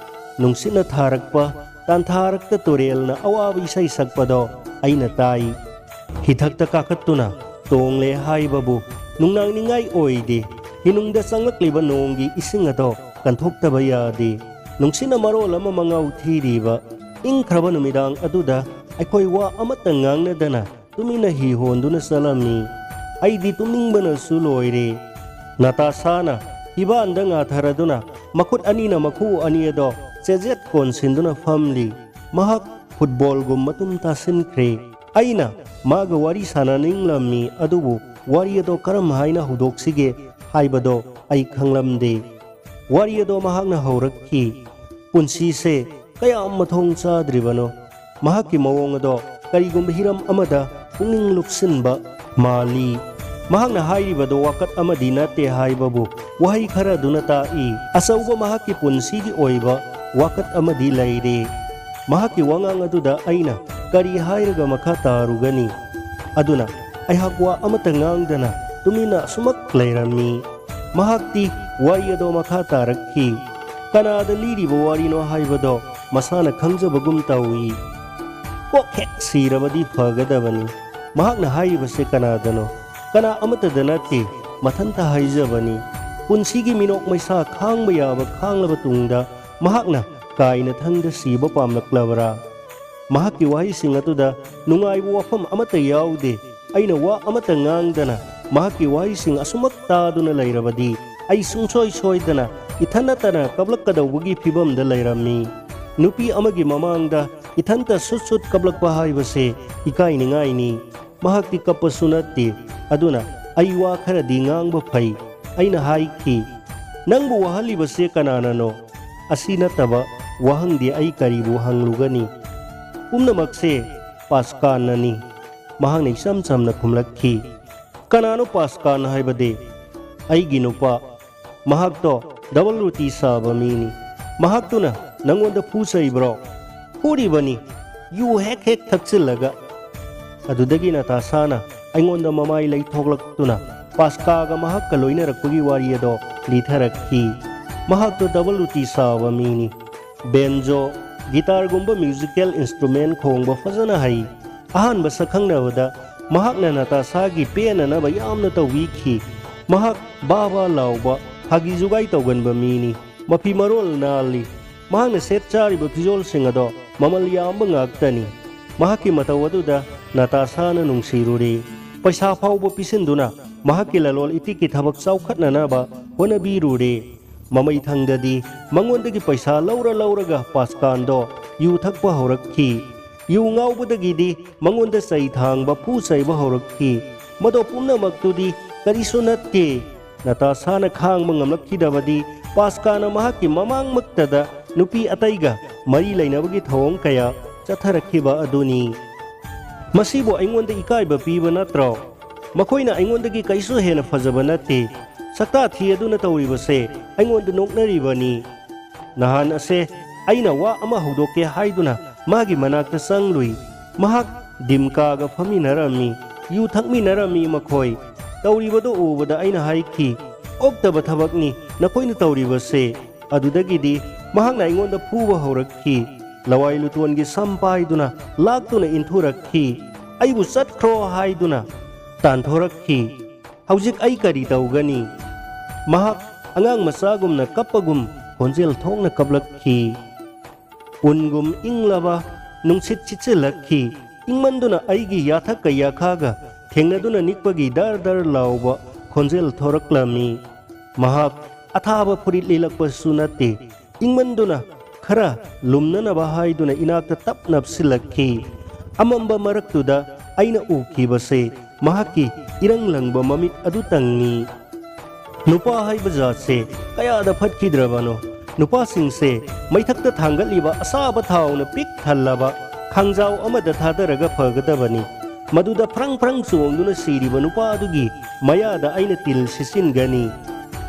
ꯅꯨꯡꯁꯤꯠꯅ ꯊꯥꯔꯛꯄ ꯇꯥꯟꯊꯥꯔꯛꯇ ꯇꯨꯔꯦꯜꯅ ꯑꯋꯥꯕ ꯏꯁꯩ ꯁꯛꯄꯗꯣ ꯑꯩꯅ ꯇꯥꯏ꯫ ꯍꯤꯊꯛꯇ ꯀꯥꯈꯠꯇꯨꯅ ꯇꯣꯡꯂꯦ ꯍꯥꯏꯕꯕꯨ ꯅꯨꯡꯅꯥꯡꯅꯤꯡꯉꯥꯏ ꯑꯣꯏꯗꯦ꯫ ꯍꯤꯅꯨꯡꯗ ꯆꯪꯂꯛꯂꯤꯕ ꯅꯣꯡꯒꯤ ꯏꯁꯤꯡ ꯑꯗꯣ ꯀꯟꯊꯣꯛꯇꯕ ꯌꯥꯗꯦ꯫ ꯅꯨꯡꯁꯤꯠꯅ ꯃꯔꯣꯜ ꯑꯃ ꯃꯉꯥꯎ ꯊꯤꯔꯤꯕ꯫ ꯏꯪꯈ꯭ꯔꯕ ꯅꯨꯃꯤꯗꯥꯡ ꯑꯗꯨꯗ ꯑꯩꯈꯣꯏ ꯋꯥ ꯑꯃꯠꯇ ꯉꯥꯡꯅꯗꯅ ꯇꯨꯃꯤꯟꯅ ꯍꯤ ꯍꯣꯟꯗꯨꯅ ꯆꯠꯂꯝꯃꯤ꯫ ꯑꯩꯗꯤ ꯇꯨꯝꯅꯤꯡꯕꯅꯁꯨ ꯂꯣꯏꯔꯦ꯫ ꯅꯇꯥꯁꯥꯅ ꯍꯤꯕꯥꯟꯗ ꯉꯥꯊꯔꯗꯨꯅ ꯃꯈꯨꯠ ꯑꯅꯤꯅ ꯃꯈꯨ ꯑꯅꯤ ꯑꯗꯣ ꯆꯦꯖꯦꯠ ꯀꯣꯟꯁꯤꯟꯗꯨꯅ ꯐꯝꯂꯤ꯫ ꯃꯍꯥꯛ ꯐꯨꯠꯕꯣꯜꯒꯨꯝ ꯃꯇꯨꯝ ꯇꯥꯁꯤꯟꯈ꯭ꯔꯦ꯫ ꯑꯩꯅ ꯃꯥꯒ ꯋꯥꯔꯤ ꯁꯥꯟꯅꯅꯤꯡꯂꯝꯃꯤ, ꯑꯗꯨꯕꯨ ꯋꯥꯔꯤ ꯑꯗꯣ ꯀꯔꯝ ꯍꯥꯏꯅ ꯍꯧꯗꯣꯛꯁꯤꯒꯦ ꯍꯥꯏꯕꯗꯣ ꯑꯩ ꯈꯪꯂꯝꯗꯦ꯫ ꯋꯥꯔꯤ ꯑꯗꯣ ꯃꯍꯥꯛꯅ ꯍꯧꯔꯛꯈꯤ, "ꯄꯨꯟꯁꯤꯁꯦ ꯀꯌꯥꯝ ꯃꯊꯣꯡ ꯆꯥꯗ꯭ꯔꯤꯕꯅꯣ꯫ ꯃꯍꯥꯛꯀꯤ ꯃꯑꯣꯡ ꯑꯗꯣ ꯀꯔꯤꯒꯨꯝꯕ ꯍꯤꯔꯝ ꯑꯃꯗ ꯄꯨꯛꯅꯤꯡ ꯂꯨꯞꯁꯤꯟꯕ ꯃꯥꯜꯂꯤ꯫ ꯃꯍꯥꯛꯅ ꯍꯥꯏꯔꯤꯕꯗꯣ ꯋꯥꯀꯠ ꯑꯃꯗꯤ ꯅꯠꯇꯦ ꯍꯥꯏꯕꯕꯨ ꯋꯥꯍꯩ ꯈꯔꯗꯨꯅ ꯇꯥꯛꯏ꯫ ꯑꯆꯧꯕ ꯃꯍꯥꯛꯀꯤ ꯄꯨꯟꯁꯤꯒꯤ ꯑꯣꯏꯕ ꯋꯥꯀꯠ ꯑꯃꯗꯤ ꯂꯩꯔꯦ꯫ ꯃꯍꯥꯛꯀꯤ ꯋꯥꯉꯥꯡ ꯑꯗꯨꯗ ꯑꯩꯅ ꯀꯔꯤ ꯍꯥꯏꯔꯒ ꯃꯈꯥ ꯇꯥꯔꯨꯒꯅꯤ? ꯑꯗꯨꯅ ꯑꯩꯍꯥꯛ ꯋꯥ ꯑꯃꯠꯇ ꯉꯥꯡꯗꯅ ꯇꯨꯃꯤꯟꯅ ꯑꯁꯨꯃꯛ ꯂꯩꯔꯝꯃꯤ꯫ ꯃꯍꯥꯛꯇꯤ ꯋꯥꯔꯤ ꯑꯗꯣ ꯃꯈꯥ ꯇꯥꯔꯛꯈꯤ꯫ ꯀꯅꯥꯗ ꯂꯤꯔꯤꯕ ꯋꯥꯔꯤꯅꯣ ꯍꯥꯏꯕꯗꯣ ꯃꯁꯥꯅ ꯈꯪꯖꯕꯒꯨꯝ ꯇꯧꯏ꯫ ꯀꯣꯛ ꯍꯦꯛ ꯁꯤꯔꯕꯗꯤ ꯐꯒꯗꯕꯅꯤ꯫ ꯃꯍꯥꯛꯅ ꯍꯥꯏꯔꯤꯕꯁꯦ ꯀꯅꯥꯗꯅꯣ? ꯀꯅꯥ ꯑꯃꯠꯇꯗ ꯅꯠꯇꯦ, ꯃꯊꯟꯇ ꯍꯥꯏꯖꯕꯅꯤ꯫ ꯄꯨꯟꯁꯤꯒꯤ ꯃꯤꯅꯣꯛ ꯃꯩꯁꯥ ꯈꯥꯡꯕ ꯌꯥꯕ ꯈꯥꯡꯂꯕ ꯇꯨꯡꯗ ꯃꯍꯥꯛꯅ ꯀꯥꯏꯅꯊꯪꯗ ꯁꯤꯕ ꯄꯥꯝꯂꯛꯂꯕ꯭ꯔꯥ? ꯃꯍꯥꯛꯀꯤ ꯋꯥꯍꯩꯁꯤꯡ ꯑꯗꯨꯗ ꯅꯨꯡꯉꯥꯏꯕ ꯋꯥꯐꯝ ꯑꯃꯠꯇ ꯌꯥꯎꯗꯦ꯫ ꯑꯩꯅ ꯋꯥ ꯑꯃꯠꯇ ꯉꯥꯡꯗꯅ ꯃꯍꯥꯛꯀꯤ ꯋꯥꯍꯩꯁꯤꯡ ꯑꯁꯨꯃꯛ ꯇꯥꯗꯨꯅ ꯂꯩꯔꯕꯗꯤ ꯑꯩ ꯁꯨꯡꯁꯣꯏ ꯁꯣꯏꯗꯅ ꯏꯊꯟ ꯅꯠꯇꯅ ꯀꯞꯂꯛꯀꯗꯧꯕꯒꯤ ꯐꯤꯕꯝꯗ ꯂꯩꯔꯝꯃꯤ꯫ ꯅꯨꯄꯤ ꯑꯃꯒꯤ ꯃꯃꯥꯡꯗ ꯏꯊꯟꯇ ꯁꯨꯠ ꯁꯨꯠ ꯀꯞꯂꯛꯄ ꯍꯥꯏꯕꯁꯦ ꯏꯀꯥꯏꯅꯤꯡꯉꯥꯏꯅꯤ꯫ ꯃꯍꯥꯛꯇꯤ ꯀꯞꯄꯁꯨ ꯅꯠꯇꯦ꯫ ꯑꯗꯨꯅ ꯑꯩ ꯋꯥ ꯈꯔꯗꯤ ꯉꯥꯡꯕ ꯐꯩ꯫ ꯑꯩꯅ ꯍꯥꯏꯈꯤ, "ꯅꯪꯕꯨ ꯋꯥꯍꯜꯂꯤꯕꯁꯦ ꯀꯅꯥꯅꯅꯣ?" ꯑꯁꯤ ꯅꯠꯇꯕ ꯋꯥꯍꯪꯗꯤ ꯑꯩ ꯀꯔꯤꯕꯨ ꯍꯪꯂꯨꯒꯅꯤ? "ꯄꯨꯝꯅꯃꯛꯁꯦ ꯄꯥꯁꯀꯥꯟꯅꯅꯤ꯫" ꯃꯍꯥꯛꯅ ꯏꯆꯝ ꯆꯝꯅ ꯈꯨꯝꯂꯛꯈꯤ꯫ "ꯀꯅꯥꯅꯣ ꯄꯥꯁꯀꯥꯟ ꯍꯥꯏꯕꯗꯤ?" "ꯑꯩꯒꯤ ꯅꯨꯄꯥ꯫ ꯃꯍꯥꯛꯇꯣ ꯗꯕꯜ ꯔꯣꯇꯤ ꯁꯥꯕ ꯃꯤꯅꯤ꯫ ꯃꯍꯥꯛꯇꯨꯅ ꯅꯪꯉꯣꯟꯗ ꯐꯨ ꯆꯩꯕ꯭ꯔꯣ?" "ꯐꯨꯔꯤꯕꯅꯤ, ꯌꯨ ꯍꯦꯛ ꯍꯦꯛ ꯊꯛꯆꯤꯜꯂꯒ꯫" ꯑꯗꯨꯗꯒꯤ ꯅꯇꯥꯁꯥꯅ ꯑꯩꯉꯣꯟꯗ ꯃꯃꯥꯏ ꯂꯩꯊꯣꯛꯂꯛꯇꯨꯅ ꯄꯥꯁꯀꯥꯒ ꯃꯍꯥꯛꯀ ꯂꯣꯏꯅꯔꯛꯄꯒꯤ ꯋꯥꯔꯤ ꯑꯗꯣ ꯂꯤꯊꯔꯛꯈꯤ꯫ ꯃꯍꯥꯛꯇꯣ ꯗꯕꯜ ꯔꯣꯇꯤ ꯁꯥꯕ ꯃꯤꯅꯤ꯫ ꯕꯦꯟꯖꯣ, ꯒꯤꯇꯥꯔꯒꯨꯝꯕ ꯃ꯭ꯌꯨꯖꯤꯀꯦꯜ ꯏꯟꯁꯇ꯭ꯔꯨꯃꯦꯟ ꯈꯣꯡꯕ ꯐꯖꯅ ꯍꯩ꯫ ꯑꯍꯥꯟꯕ ꯁꯛꯈꯪꯅꯕꯗ ꯃꯍꯥꯛꯅ ꯅꯇꯥꯁꯥꯒꯤ ꯄꯦꯟꯅꯅꯕ ꯌꯥꯝꯅ ꯇꯧꯕꯤꯈꯤ꯫ ꯃꯍꯥꯛ ꯕꯥ ꯕꯥ ꯂꯥꯎꯕ, ꯐꯥꯒꯤ ꯖꯨꯒꯥꯏ ꯇꯧꯒꯟꯕ ꯃꯤꯅꯤ꯫ ꯃꯐꯤ ꯃꯔꯣꯜ ꯅꯥꯜꯂꯤ꯫ ꯃꯍꯥꯛꯅ ꯁꯦꯠ ꯆꯥꯔꯤꯕ ꯐꯤꯖꯣꯜꯁꯤꯡ ꯑꯗꯣ ꯃꯃꯜ ꯌꯥꯝꯕ ꯉꯥꯛꯇꯅꯤ꯫ ꯃꯍꯥꯛꯀꯤ ꯃꯇꯧ ꯑꯗꯨꯗ ꯅꯇꯥꯁꯥꯅ ꯅꯨꯡꯁꯤꯔꯨꯔꯦ꯫ ꯄꯩꯁꯥ ꯐꯥꯎꯕ ꯄꯤꯁꯤꯟꯗꯨꯅ ꯃꯍꯥꯛꯀꯤ ꯂꯂꯣꯟ ꯏꯇꯤꯛꯀꯤ ꯊꯕꯛ ꯆꯥꯎꯈꯠꯅꯅꯕ ꯍꯣꯠꯅꯕꯤꯔꯨꯔꯦ꯫ ꯃꯃꯩꯊꯪꯗꯗꯤ ꯃꯉꯣꯟꯗꯒꯤ ꯄꯩꯁꯥ ꯂꯧꯔ ꯂꯧꯔꯒ ꯄꯥꯁꯀꯥꯟꯗꯣ ꯌꯨ ꯊꯛꯄ ꯍꯧꯔꯛꯈꯤ꯫ ꯌꯨ ꯉꯥꯎꯕꯗꯒꯤꯗꯤ ꯃꯉꯣꯟꯗ ꯆꯩ ꯊꯥꯡꯕ, ꯐꯨ ꯆꯩꯕ ꯍꯧꯔꯛꯈꯤ꯫ ꯃꯗꯣ ꯄꯨꯝꯅꯃꯛꯇꯨꯗꯤ ꯀꯔꯤꯁꯨ ꯅꯠꯇꯦ꯫ ꯅꯇꯥꯁꯥꯅ ꯈꯥꯡꯕ ꯉꯝꯂꯛꯈꯤꯗꯕꯗꯤ ꯄꯥꯁꯀꯥꯅ ꯃꯍꯥꯛꯀꯤ ꯃꯃꯥꯡꯃꯛꯇꯗ ꯅꯨꯄꯤ ꯑꯇꯩꯒ ꯃꯔꯤ ꯂꯩꯅꯕꯒꯤ ꯊꯧꯑꯣꯡ ꯀꯌꯥ ꯆꯠꯊꯔꯛꯈꯤꯕ ꯑꯗꯨꯅꯤ꯫ ꯃꯁꯤꯕꯨ ꯑꯩꯉꯣꯟꯗ ꯏꯀꯥꯏꯕ ꯄꯤꯕ ꯅꯠꯇ꯭ꯔꯣ? ꯃꯈꯣꯏꯅ ꯑꯩꯉꯣꯟꯗꯒꯤ ꯀꯩꯁꯨ ꯍꯦꯟꯅ ꯐꯖꯕ ꯅꯠꯇꯦ꯫ ꯁꯛꯇꯥ ꯊꯤ ꯑꯗꯨꯅ ꯇꯧꯔꯤꯕꯁꯦ ꯑꯩꯉꯣꯟꯗ ꯅꯣꯛꯅꯔꯤꯕꯅꯤ꯫ ꯅꯍꯥꯟ ꯑꯁꯦ ꯑꯩꯅ ꯋꯥ ꯑꯃ ꯍꯧꯗꯣꯛꯀꯦ ꯍꯥꯏꯗꯨꯅ ꯃꯥꯒꯤ ꯃꯅꯥꯛꯇ ꯆꯪꯂꯨꯏ꯫ ꯃꯍꯥꯛ ꯗꯤꯝꯀꯥꯒ ꯐꯝꯃꯤꯟꯅꯔꯝꯃꯤ꯫ ꯌꯨ ꯊꯛꯃꯤꯟꯅꯔꯝꯃꯤ ꯃꯈꯣꯏ꯫ ꯇꯧꯔꯤꯕꯗꯨ ꯎꯕꯗ ꯑꯩꯅ ꯍꯥꯏꯈꯤ, "ꯑꯣꯛꯇꯕ ꯊꯕꯛꯅꯤ ꯅꯈꯣꯏꯅ ꯇꯧꯔꯤꯕꯁꯦ"꯫ ꯑꯗꯨꯗꯒꯤꯗꯤ ꯃꯍꯥꯛꯅ ꯑꯩꯉꯣꯟꯗ ꯐꯨꯕ ꯍꯧꯔꯛꯈꯤ꯫ ꯂꯋꯥꯏ ꯂꯨꯇꯣꯟꯒꯤ ꯁꯝ ꯄꯥꯏꯗꯨꯅ ꯂꯥꯛꯇꯨꯅ ꯏꯟꯊꯨꯔꯛꯈꯤ꯫ ꯑꯩꯕꯨ ꯆꯠꯈ꯭ꯔꯣ ꯍꯥꯏꯗꯨꯅ ꯇꯥꯟꯊꯣꯔꯛꯈꯤ꯫ ꯍꯧꯖꯤꯛ ꯑꯩ ꯀꯔꯤ ꯇꯧꯒꯅꯤ? ꯃꯍꯥꯛ ꯑꯉꯥꯡ ꯃꯆꯥꯒꯨꯝꯅ ꯀꯞꯄꯒꯨꯝ ꯈꯣꯟꯖꯦꯜ ꯊꯣꯛꯅ ꯀꯞꯂꯛꯈꯤ꯫ ꯎꯟꯒꯨꯝ ꯏꯪꯂꯕ ꯅꯨꯡꯁꯤꯠ ꯁꯤꯠꯆꯤꯜꯂꯛꯈꯤ꯫ ꯏꯪꯃꯟꯗꯨꯅ ꯑꯩꯒꯤ ꯌꯥꯊꯛꯀ ꯌꯥꯈꯥꯒ ꯊꯦꯡꯅꯗꯨꯅ ꯅꯤꯛꯄꯒꯤ ꯗꯔ ꯗꯔ ꯂꯥꯎꯕ ꯈꯣꯟꯖꯦꯜ ꯊꯣꯔꯛꯂꯝꯃꯤ꯫ ꯃꯍꯥꯛ ꯑꯊꯥꯕ ꯐꯨꯔꯤꯠ ꯂꯤꯠꯂꯛꯄꯁꯨ ꯅꯠꯇꯦ꯫ ꯏꯪꯃꯟꯗꯨꯅ ꯈꯔ ꯂꯨꯝꯅꯅꯕ ꯍꯥꯏꯗꯨꯅ ꯏꯅꯥꯛꯇ ꯇꯞ ꯅꯞꯁꯤꯜꯂꯛꯈꯤ꯫ ꯑꯃꯝꯕ ꯃꯔꯛꯇꯨꯗ ꯑꯩꯅ ꯎꯈꯤꯕꯁꯦ ꯃꯍꯥꯛꯀꯤ ꯏꯔꯪ ꯂꯪꯕ ꯃꯃꯤꯠ ꯑꯗꯨꯇꯪꯅꯤ꯫ ꯅꯨꯄꯥ ꯍꯥꯏꯕ ꯖꯥꯠꯁꯦ ꯀꯌꯥꯗ ꯐꯠꯈꯤꯗ꯭ꯔꯕꯅꯣ? ꯅꯨꯄꯥꯁꯤꯡꯁꯦ ꯃꯩꯊꯛꯇ ꯊꯥꯡꯒꯠꯂꯤꯕ ꯑꯁꯥꯕ ꯊꯥꯎꯅ ꯄꯤꯛ ꯊꯜꯂꯕ ꯈꯥꯡꯖꯥꯎ ꯑꯃꯗ ꯊꯥꯗꯔꯒ ꯐꯒꯗꯕꯅꯤ꯫ ꯃꯗꯨꯗ ꯐ꯭ꯔꯪ ꯐ꯭ꯔꯪ ꯆꯣꯡꯗꯨꯅ ꯁꯤꯔꯤꯕ ꯅꯨꯄꯥ ꯑꯗꯨꯒꯤ ꯃꯌꯥꯗ ꯑꯩꯅ ꯇꯤꯜ ꯁꯤꯠꯆꯤꯟꯒꯅꯤ꯫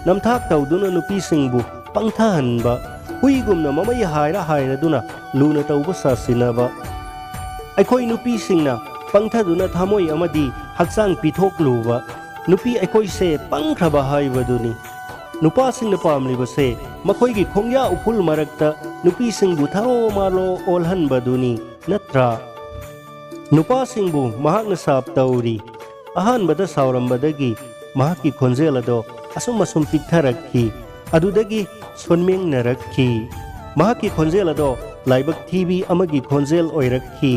ꯅꯝꯊꯥꯛ ꯇꯧꯗꯨꯅ ꯅꯨꯄꯤꯁꯤꯡꯕꯨ ꯄꯪꯊꯍꯟꯕ, ꯍꯨꯏꯒꯨꯝꯅ ꯃꯃꯩ ꯍꯥꯏꯔ ꯍꯥꯏꯔꯗꯨꯅ ꯂꯨꯅ ꯇꯧꯕ ꯁꯥꯁꯤꯟꯅꯕ꯫ ꯑꯩꯈꯣꯏ ꯅꯨꯄꯤꯁꯤꯡꯅ ꯄꯪꯊꯗꯨꯅ ꯊꯃꯣꯏ ꯑꯃꯗꯤ ꯍꯛꯆꯥꯡ ꯄꯤꯊꯣꯛꯂꯨꯕ꯫ ꯅꯨꯄꯤ ꯑꯩꯈꯣꯏꯁꯦ ꯄꯪꯈ꯭ꯔꯕ ꯍꯥꯏꯕꯗꯨꯅꯤ꯫ ꯅꯨꯄꯥꯁꯤꯡꯅ ꯄꯥꯝꯂꯤꯕꯁꯦ ꯃꯈꯣꯏꯒꯤ ꯈꯣꯡꯌꯥ ꯎꯐꯨꯜ ꯃꯔꯛꯇ ꯅꯨꯄꯤꯁꯤꯡꯕꯨ ꯊꯔꯣ ꯃꯥꯔꯣ ꯑꯣꯜꯍꯟꯕꯗꯨꯅꯤ, ꯅꯠꯇ꯭ꯔꯥ? ꯅꯨꯄꯥꯁꯤꯡꯕꯨ ꯃꯍꯥꯛꯅ ꯁꯥꯞ ꯇꯧꯔꯤ꯫ ꯑꯍꯥꯟꯕꯗ ꯁꯥꯎꯔꯝꯕꯗꯒꯤ ꯃꯍꯥꯛꯀꯤ ꯈꯣꯟꯖꯦꯜ ꯑꯗꯣ ꯑꯁꯨꯝ ꯑꯁꯨꯝ ꯄꯤꯛꯊꯔꯛꯈꯤ꯫ ꯑꯗꯨꯗꯒꯤ ꯁꯣꯟꯃꯤꯡꯅꯔꯛꯈꯤ꯫ ꯃꯍꯥꯛꯀꯤ ꯈꯣꯟꯖꯦꯜ ꯑꯗꯣ ꯂꯥꯏꯕꯛ ꯊꯤꯕꯤ ꯑꯃꯒꯤ ꯈꯣꯟꯖꯦꯜ ꯑꯣꯏꯔꯛꯈꯤ꯫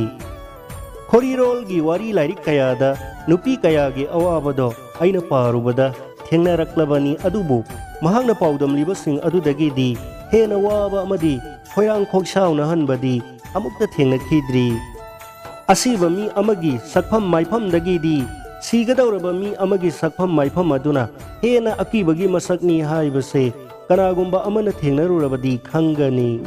ꯈꯣꯔꯤꯔꯣꯜꯒꯤ ꯋꯥꯔꯤ ꯂꯥꯏꯔꯤꯛ ꯀꯌꯥꯗ ꯅꯨꯄꯤ ꯀꯌꯥꯒꯤ ꯑꯋꯥꯕꯗꯣ ꯑꯩꯅ ꯄꯥꯔꯨꯕꯗ ꯊꯦꯡꯅꯔꯛꯂꯕꯅꯤ, ꯑꯗꯨꯕꯨ ꯃꯍꯥꯛꯅ ꯄꯥꯎꯗꯝꯂꯤꯕꯁꯤꯡ ꯑꯗꯨꯗꯒꯤꯗꯤ ꯍꯦꯟꯅ ꯋꯥꯕ ꯑꯃꯗꯤ ꯈꯣꯏꯔꯥꯡ ꯈꯣꯏꯁꯥꯎꯅꯍꯟꯕꯗꯤ ꯑꯃꯨꯛꯇ ꯊꯦꯡꯅꯈꯤꯗ꯭ꯔꯤ꯫ ꯑꯁꯤꯕ ꯃꯤ ꯑꯃꯒꯤ ꯁꯛꯐꯝ ꯃꯥꯏꯐꯝꯗꯒꯤꯗꯤ ꯁꯤꯒꯗꯧꯔꯕ ꯃꯤ ꯑꯃꯒꯤ ꯁꯛꯐꯝ ꯃꯥꯏꯐꯝ ꯑꯗꯨꯅ ꯍꯦꯟꯅ ꯑꯀꯤꯕꯒꯤ ꯃꯁꯛꯅꯤ ꯍꯥꯏꯕꯁꯦ ꯀꯅꯥꯒꯨꯝꯕ ꯑꯃꯅ ꯊꯦꯡꯅꯔꯨꯔꯕꯗꯤ ꯈꯪꯒꯅꯤ꯫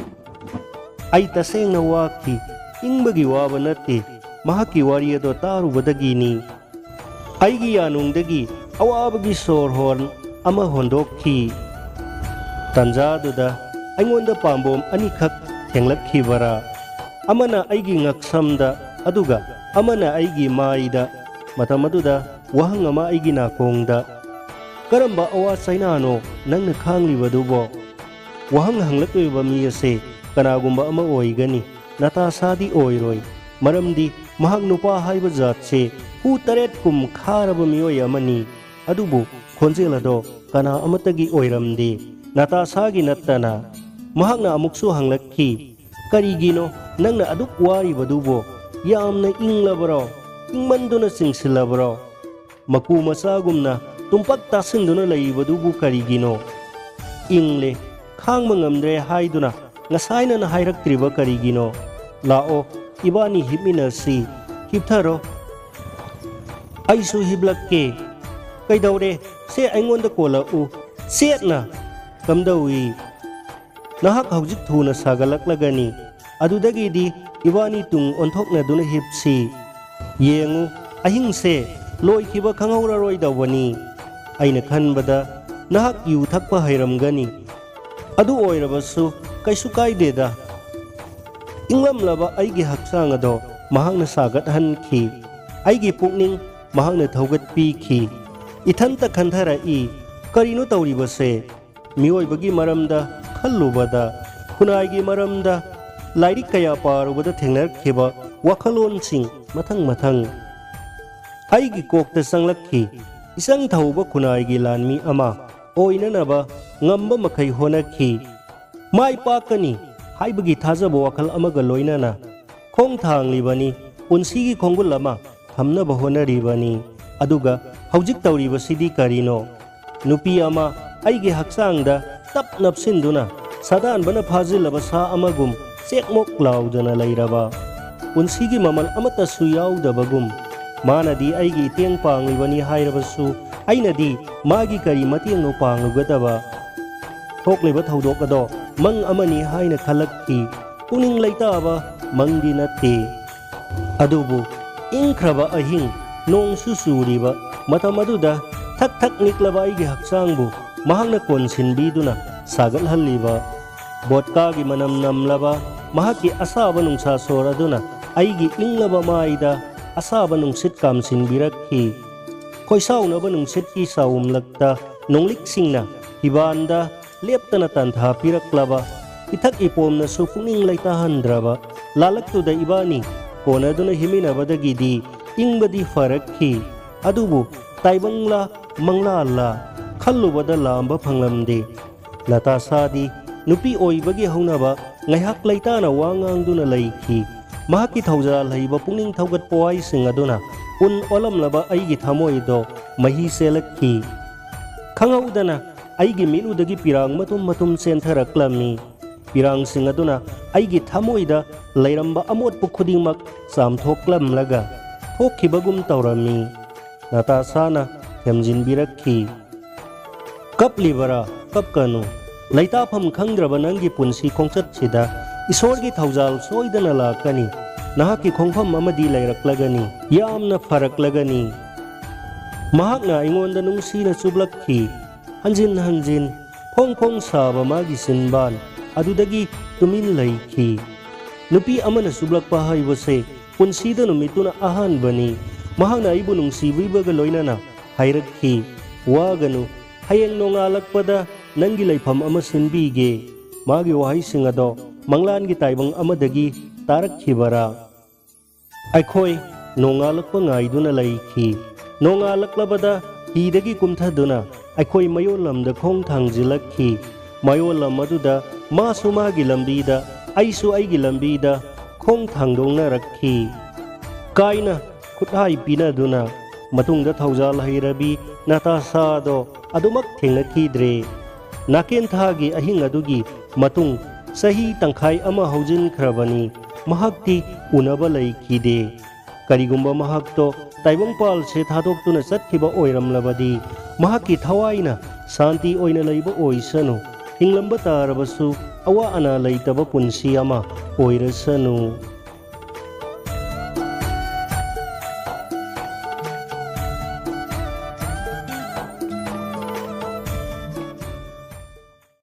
ꯑꯩ ꯇꯁꯦꯡꯅ ꯋꯥꯈꯤ꯫ ꯏꯪꯕꯒꯤ ꯋꯥꯕ ꯅꯠꯇꯦ, ꯃꯍꯥꯛꯀꯤ ꯋꯥꯔꯤ ꯑꯗꯣ ꯇꯥꯔꯨꯕꯗꯒꯤꯅꯤ꯫ ꯑꯩꯒꯤ ꯌꯥꯅꯨꯡꯗꯒꯤ ꯑꯋꯥꯕꯒꯤ ꯁꯣꯔ ꯍꯣꯔ ꯑꯃ ꯍꯣꯟꯗꯣꯛꯈꯤ꯫ ꯇꯥꯟꯖꯥꯗꯨꯗ ꯑꯩꯉꯣꯟꯗ ꯄꯥꯝꯕꯣꯝ ꯑꯅꯤꯈꯛ ꯊꯦꯡꯂꯛꯈꯤꯕꯔꯥ? ꯑꯃꯅ ꯑꯩꯒꯤ ꯉꯛꯁꯝꯗ, ꯑꯗꯨꯒ ꯑꯃꯅ ꯑꯩꯒꯤ ꯃꯥꯏꯗ꯫ ꯃꯇꯝ ꯑꯗꯨꯗ ꯋꯥꯍꯪ ꯑꯃ ꯑꯩꯒꯤ ꯅꯥꯀꯣꯡꯗ, "ꯀꯔꯝꯕ ꯑꯋꯥ ꯆꯩꯅꯥꯅꯣ ꯅꯪꯅ ꯈꯥꯡꯂꯤꯕꯗꯨꯕꯣ?" ꯋꯥꯍꯪ ꯍꯪꯂꯛꯂꯤꯕ ꯃꯤ ꯑꯁꯦ ꯀꯅꯥꯒꯨꯝꯕ ꯑꯃ ꯑꯣꯏꯒꯅꯤ꯫ ꯅꯥꯇꯥꯁꯥꯗꯤ ꯑꯣꯏꯔꯣꯏ, ꯃꯔꯝꯗꯤ ꯃꯍꯥꯛ ꯅꯨꯄꯥ ꯍꯥꯏꯕ ꯖꯥꯠꯁꯦ ꯍꯨ ꯇꯔꯦꯠ ꯀꯨꯝ ꯈꯥꯔꯕ ꯃꯤꯑꯣꯏ ꯑꯃꯅꯤ꯫ ꯑꯗꯨꯕꯨ ꯈꯣꯟꯖꯦꯜ ꯑꯗꯣ ꯀꯅꯥ ꯑꯃꯠꯇꯒꯤ ꯑꯣꯏꯔꯝꯗꯦ, ꯅꯥꯇꯥꯁꯥꯒꯤ ꯅꯠꯇꯅ꯫ ꯃꯍꯥꯛꯅ ꯑꯃꯨꯛꯁꯨ ꯍꯪꯂꯛꯈꯤ, "ꯀꯔꯤꯒꯤꯅꯣ ꯅꯪꯅ ꯑꯗꯨꯛ ꯋꯥꯔꯤꯕꯗꯨꯕꯣ? ꯌꯥꯝꯅ ꯏꯪꯂꯕꯔꯣ? ꯏꯪꯃꯟꯗꯨꯅ ꯆꯤꯡꯁꯤꯜꯂꯕꯔꯣ? ꯃꯀꯨ ꯃꯆꯥꯒꯨꯝꯅ ꯇꯨꯝꯄꯛ ꯇꯥꯁꯤꯟꯗꯨꯅ ꯂꯩꯔꯤꯕꯗꯨꯕꯨ ꯀꯔꯤꯒꯤꯅꯣ?" "ꯏꯪꯂꯦ, ꯈꯥꯡꯕ ꯉꯝꯗ꯭ꯔꯦ" ꯍꯥꯏꯗꯨꯅ ꯉꯁꯥꯏꯅꯅ ꯍꯥꯏꯔꯛꯇ꯭ꯔꯤꯕ ꯀꯔꯤꯒꯤꯅꯣ? "ꯂꯥꯛꯑꯣ, ꯏꯕꯥꯅꯤ ꯍꯤꯞꯃꯤꯟꯅꯁꯤ꯫ ꯍꯤꯞꯊꯔꯣ, ꯑꯩꯁꯨ ꯍꯤꯞꯂꯛꯀꯦ꯫ ꯀꯩꯗꯧꯔꯦ? ꯁꯦ, ꯑꯩꯉꯣꯟꯗ ꯀꯣꯜꯂꯛꯎ꯫ ꯆꯦꯠꯅ꯫ ꯀꯝꯗꯧꯏ? ꯅꯍꯥꯛ ꯍꯧꯖꯤꯛ ꯊꯨꯅ ꯁꯥꯒꯠꯂꯛꯂꯒꯅꯤ꯫ ꯑꯗꯨꯗꯒꯤꯗꯤ ꯏꯕꯥꯅꯤ ꯇꯨꯡ ꯑꯣꯟꯊꯣꯛꯅꯗꯨꯅ ꯍꯤꯞꯁꯤ꯫ ꯌꯦꯡꯉꯨ, ꯑꯍꯤꯡꯁꯦ ꯂꯣꯏꯈꯤꯕ ꯈꯪꯍꯧꯔꯔꯣꯏꯗꯧꯕꯅꯤ꯫ ꯑꯩꯅ ꯈꯟꯕꯗ ꯅꯍꯥꯛ ꯌꯨ ꯊꯛꯄ ꯍꯩꯔꯝꯒꯅꯤ꯫ ꯑꯗꯨ ꯑꯣꯏꯔꯕꯁꯨ ꯀꯩꯁꯨ ꯀꯥꯏꯗꯦꯗ꯫" ꯏꯪꯂꯝꯂꯕ ꯑꯩꯒꯤ ꯍꯛꯆꯥꯡ ꯑꯗꯣ ꯃꯍꯥꯛꯅ ꯁꯥꯒꯠꯍꯟꯈꯤ꯫ ꯑꯩꯒꯤ ꯄꯨꯛꯅꯤꯡ ꯃꯍꯥꯛꯅ ꯊꯧꯒꯠꯄꯤꯈꯤ꯫ ꯏꯊꯟꯇ ꯈꯟꯊꯔꯛꯏ, "ꯀꯔꯤꯅꯣ ꯇꯧꯔꯤꯕꯁꯦ?" ꯃꯤꯑꯣꯏꯕꯒꯤ ꯃꯔꯝꯗ ꯈꯜꯂꯨꯕꯗ, ꯈꯨꯟꯅꯥꯏꯒꯤ ꯃꯔꯝꯗ ꯂꯥꯏꯔꯤꯛ ꯀꯌꯥ ꯄꯥꯔꯨꯕꯗ ꯊꯦꯡꯅꯔꯛꯈꯤꯕ ꯋꯥꯈꯜꯂꯣꯟꯁꯤꯡ ꯃꯊꯪ ꯃꯊꯪ ꯑꯩꯒꯤ ꯀꯣꯛꯇ ꯆꯪꯂꯛꯈꯤ꯫ ꯏꯆꯪ ꯊꯧꯕ ꯈꯨꯟꯅꯥꯏꯒꯤ ꯂꯥꯟꯃꯤ ꯑꯃ ꯑꯣꯏꯅꯅꯕ ꯉꯝꯕ ꯃꯈꯩ ꯍꯣꯠꯅꯈꯤ꯫ ꯃꯥꯏ ꯄꯥꯛꯀꯅꯤ ꯍꯥꯏꯕꯒꯤ ꯊꯥꯖꯕ ꯋꯥꯈꯜ ꯑꯃꯒ ꯂꯣꯏꯅꯅ ꯈꯣꯡ ꯊꯥꯡꯂꯤꯕꯅꯤ, ꯄꯨꯟꯁꯤꯒꯤ ꯈꯣꯡꯒꯨꯜ ꯑꯃ ꯊꯝꯅꯕ ꯍꯣꯠꯅꯔꯤꯕꯅꯤ꯫ ꯑꯗꯨꯒ ꯍꯧꯖꯤꯛ ꯇꯧꯔꯤꯕꯁꯤꯗꯤ ꯀꯔꯤꯅꯣ? ꯅꯨꯄꯤ ꯑꯃ ꯑꯩꯒꯤ ꯍꯛꯆꯥꯡꯗ ꯇꯞ ꯅꯞꯁꯤꯟꯗꯨꯅ ꯁꯥꯗꯥꯟꯕꯅ ꯐꯥꯖꯤꯜꯂꯕ ꯁꯥ ꯑꯃꯒꯨꯝ ꯆꯦꯛꯃꯣꯛ ꯂꯥꯎꯗꯅ ꯂꯩꯔꯕ, ꯄꯨꯟꯁꯤꯒꯤ ꯃꯃꯜ ꯑꯃꯠꯇꯁꯨ ꯌꯥꯎꯗꯕꯒꯨꯝ꯫ ꯃꯥꯅꯗꯤ ꯑꯩꯒꯤ ꯏꯇꯦꯡ ꯄꯥꯡꯂꯤꯕꯅꯤ ꯍꯥꯏꯔꯕꯁꯨ ꯑꯩꯅꯗꯤ ꯃꯥꯒꯤ ꯀꯔꯤ ꯃꯇꯦꯡꯅꯣ ꯄꯥꯡꯂꯨꯒꯗꯕ? ꯊꯣꯛꯂꯤꯕ ꯊꯧꯗꯣꯛ ꯑꯗꯣ ꯃꯪ ꯑꯃꯅꯤ ꯍꯥꯏꯅ ꯈꯜꯂꯛꯈꯤ꯫ ꯄꯨꯛꯅꯤꯡ ꯂꯩꯇꯥꯕ ꯃꯪꯗꯤ ꯅꯠꯇꯦ꯫ ꯑꯗꯨꯕꯨ ꯏꯪꯈ꯭ꯔꯕ ꯑꯍꯤꯡ, ꯅꯣꯡꯁꯨ ꯆꯨꯔꯤꯕ ꯃꯇꯝ ꯑꯗꯨꯗ ꯊꯛ ꯊꯛ ꯅꯤꯛꯂꯕ ꯑꯩꯒꯤ ꯍꯛꯆꯥꯡꯕꯨ ꯃꯍꯥꯛꯅ ꯀꯣꯟꯁꯤꯟꯕꯤꯗꯨꯅ ꯁꯥꯒꯠꯍꯜꯂꯤꯕ ꯕꯣꯠꯀꯥꯒꯤ ꯃꯅꯝ ꯅꯝꯂꯕ ꯃꯍꯥꯛꯀꯤ ꯑꯁꯥꯕ ꯅꯨꯡꯁꯥ ꯁꯣꯔ ꯑꯗꯨꯅ ꯑꯩꯒꯤ ꯏꯪꯂꯕ ꯃꯥꯏꯗ ꯑꯁꯥꯕ ꯅꯨꯡꯁꯤꯠ ꯀꯥꯝꯁꯤꯟꯕꯤꯔꯛꯈꯤ꯫ ꯈꯣꯏꯁꯥꯎꯅꯕ ꯅꯨꯡꯁꯤꯠꯀꯤ ꯁꯥꯎꯝꯂꯛꯇ ꯅꯣꯡꯂꯤꯛꯁꯤꯡꯅ ꯍꯤꯕꯥꯟꯗ ꯂꯦꯞꯇꯅ ꯇꯥꯟꯊꯥ ꯄꯤꯔꯛꯂꯕ ꯏꯊꯛ ꯏꯄꯣꯝꯅꯁꯨ ꯄꯨꯛꯅꯤꯡ ꯂꯩꯇꯥꯍꯟꯗ꯭ꯔꯕ ꯂꯥꯂꯛꯇꯨꯗ ꯏꯕꯥꯅꯤ ꯀꯣꯟꯅꯗꯨꯅ ꯍꯤꯃꯤꯟꯅꯕꯗꯒꯤꯗꯤ ꯏꯪꯕꯗꯤ ꯐꯔꯛꯈꯤ꯫ ꯑꯗꯨꯕꯨ ꯇꯥꯏꯕꯪꯂꯥ ꯃꯪꯂꯥꯜꯂꯥ ꯈꯜꯂꯨꯕꯗ ꯂꯥꯝꯕ ꯐꯪꯂꯝꯗꯦ꯫ ꯅꯇꯥꯁꯥꯗꯤ ꯅꯨꯄꯤ ꯑꯣꯏꯕꯒꯤ ꯍꯧꯅꯕ ꯉꯥꯏꯍꯥꯛ ꯂꯩꯇꯥꯅ ꯋꯥ ꯉꯥꯡꯗꯨꯅ ꯂꯩꯈꯤ꯫ ꯃꯍꯥꯛꯀꯤ ꯊꯧꯖꯥꯜ ꯍꯩꯕ ꯄꯨꯛꯅꯤꯡ ꯊꯧꯒꯠꯄ ꯋꯥꯍꯩꯁꯤꯡ ꯑꯗꯨꯅ ꯎꯟ ꯑꯣꯜꯂꯝꯂꯕ ꯑꯩꯒꯤ ꯊꯃꯣꯏꯗꯣ ꯃꯍꯤ ꯆꯦꯜꯂꯛꯈꯤ꯫ ꯈꯪꯍꯧꯗꯅ ꯑꯩꯒꯤ ꯃꯤꯠꯂꯨꯗꯒꯤ ꯄꯤꯔꯥꯡ ꯃꯇꯨꯝ ꯃꯇꯨꯝ ꯆꯦꯟꯊꯔꯛꯂꯝꯃꯤ꯫ ꯄꯤꯔꯥꯡꯁꯤꯡ ꯑꯗꯨꯅ ꯑꯩꯒꯤ ꯊꯃꯣꯏꯗ ꯂꯩꯔꯝꯕ ꯑꯃꯣꯠꯄ ꯈꯨꯗꯤꯡꯃꯛ ꯆꯥꯝꯊꯣꯛꯂꯝꯂꯒ ꯊꯣꯛꯈꯤꯕꯒꯨꯝ ꯇꯧꯔꯝꯃꯤ꯫ ꯅꯇꯥꯁꯥꯅ ꯊꯦꯝꯖꯤꯟꯕꯤꯔꯛꯈꯤ꯫ "ꯀꯞꯂꯤꯕꯔꯥ? ꯀꯞꯀꯅꯨ꯫ ꯂꯩꯇꯥꯐꯝ ꯈꯪꯗ꯭ꯔꯕ ꯅꯪꯒꯤ ꯄꯨꯟꯁꯤ ꯈꯣꯡꯆꯠꯁꯤꯗ ꯏꯁꯣꯔꯒꯤ ꯊꯧꯖꯥꯜ ꯁꯣꯏꯗꯅ ꯂꯥꯛꯀꯅꯤ꯫ ꯅꯍꯥꯛꯀꯤ ꯈꯣꯡꯐꯝ ꯑꯃꯗꯤ ꯂꯩꯔꯛꯂꯒꯅꯤ꯫ ꯌꯥꯝꯅ ꯐꯔꯛꯂꯒꯅꯤ꯫" ꯃꯍꯥꯛꯅ ꯑꯩꯉꯣꯟꯗ ꯅꯨꯡꯁꯤꯅ ꯆꯨꯞꯂꯛꯈꯤ꯫ ꯍꯟꯖꯤꯟ ꯍꯟꯖꯤꯟ ꯐꯣꯡ ꯐꯣꯡ ꯁꯥꯕ ꯃꯥꯒꯤ ꯆꯤꯟꯕꯥꯟ ꯑꯗꯨꯗꯒꯤ ꯇꯨꯃꯤꯟ ꯂꯩꯈꯤ꯫ ꯅꯨꯄꯤ ꯑꯃꯅ ꯆꯨꯞꯂꯛꯄ ꯍꯥꯏꯕꯁꯦ ꯄꯨꯟꯁꯤꯗ ꯅꯨꯃꯤꯠꯇꯨꯅ ꯑꯍꯥꯟꯕꯅꯤ꯫ ꯃꯍꯥꯛꯅ ꯑꯩꯕꯨ ꯅꯨꯡꯁꯤꯕꯤꯕꯒ ꯂꯣꯏꯅꯅ ꯍꯥꯏꯔꯛꯈꯤ, "ꯋꯥꯒꯅꯨ, ꯍꯌꯦꯡ ꯅꯣꯡꯉꯥꯜꯂꯛꯄꯗ ꯅꯪꯒꯤ ꯂꯩꯐꯝ ꯑꯃ ꯁꯤꯟꯕꯤꯒꯦ꯫" ꯃꯥꯒꯤ ꯋꯥꯍꯩꯁꯤꯡ ꯑꯗꯣ ꯃꯪꯂꯥꯟꯒꯤ ꯇꯥꯏꯕꯪ ꯑꯃꯗꯒꯤ ꯇꯥꯔꯛꯈꯤꯕꯔꯥ? ꯑꯩꯈꯣꯏ ꯅꯣꯡꯉꯥꯜꯂꯛꯄ ꯉꯥꯏꯗꯨꯅ ꯂꯩꯈꯤ꯫ ꯅꯣꯡꯉꯥꯜꯂꯛꯂꯕꯗ ꯍꯤꯗꯒꯤ ꯀꯨꯝꯊꯗꯨꯅ ꯑꯩꯈꯣꯏ ꯃꯌꯣꯜ ꯂꯝꯗ ꯈꯣꯡ ꯊꯥꯡꯖꯤꯜꯂꯛꯈꯤ꯫ ꯃꯌꯣꯜ ꯂꯝ ꯑꯗꯨꯗ ꯃꯥꯁꯨ ꯃꯥꯒꯤ ꯂꯝꯕꯤꯗ, ꯑꯩꯁꯨ ꯑꯩꯒꯤ ꯂꯝꯕꯤꯗ ꯈꯣꯡ ꯊꯥꯡꯗꯣꯛꯅꯔꯛꯈꯤ꯫ ꯀꯥꯏꯅ ꯈꯨꯠꯍꯥꯏ ꯄꯤꯅꯗꯨꯅ ꯃꯇꯨꯡꯗ ꯊꯧꯖꯥꯜ ꯍꯩꯔꯕꯤ ꯅꯇꯥꯁꯥꯗꯣ ꯑꯗꯨꯃꯛ ꯊꯦꯡꯅꯈꯤꯗ꯭ꯔꯦ꯫ ꯅꯥꯀꯦꯟꯊꯥꯒꯤ ꯑꯍꯤꯡ ꯑꯗꯨꯒꯤ ꯃꯇꯨꯡ ꯆꯍꯤ ꯇꯪꯈꯥꯏ ꯑꯃ ꯍꯧꯖꯤꯟꯈ꯭ꯔꯕꯅꯤ꯫ ꯃꯍꯥꯛꯇꯤ ꯎꯅꯕ ꯂꯩꯈꯤꯗꯦ꯫ ꯀꯔꯤꯒꯨꯝꯕ ꯃꯍꯥꯛꯇꯣ ꯇꯥꯏꯕꯪꯄꯥꯜꯁꯦ ꯊꯥꯗꯣꯛꯇꯨꯅ ꯆꯠꯈꯤꯕ ꯑꯣꯏꯔꯝꯂꯕꯗꯤ, ꯃꯍꯥꯛꯀꯤ ꯊꯋꯥꯏꯅ ꯁꯥꯟꯇꯤ ꯑꯣꯏꯅ ꯂꯩꯕ ꯑꯣꯏꯁꯅꯨ꯫ ꯍꯤꯡꯂꯝꯕ ꯇꯥꯔꯕꯁꯨ ꯑꯋꯥ ꯑꯅꯥ ꯂꯩꯇꯕ ꯄꯨꯟꯁꯤ ꯑꯃ ꯑꯣꯏꯔꯁꯅꯨ꯫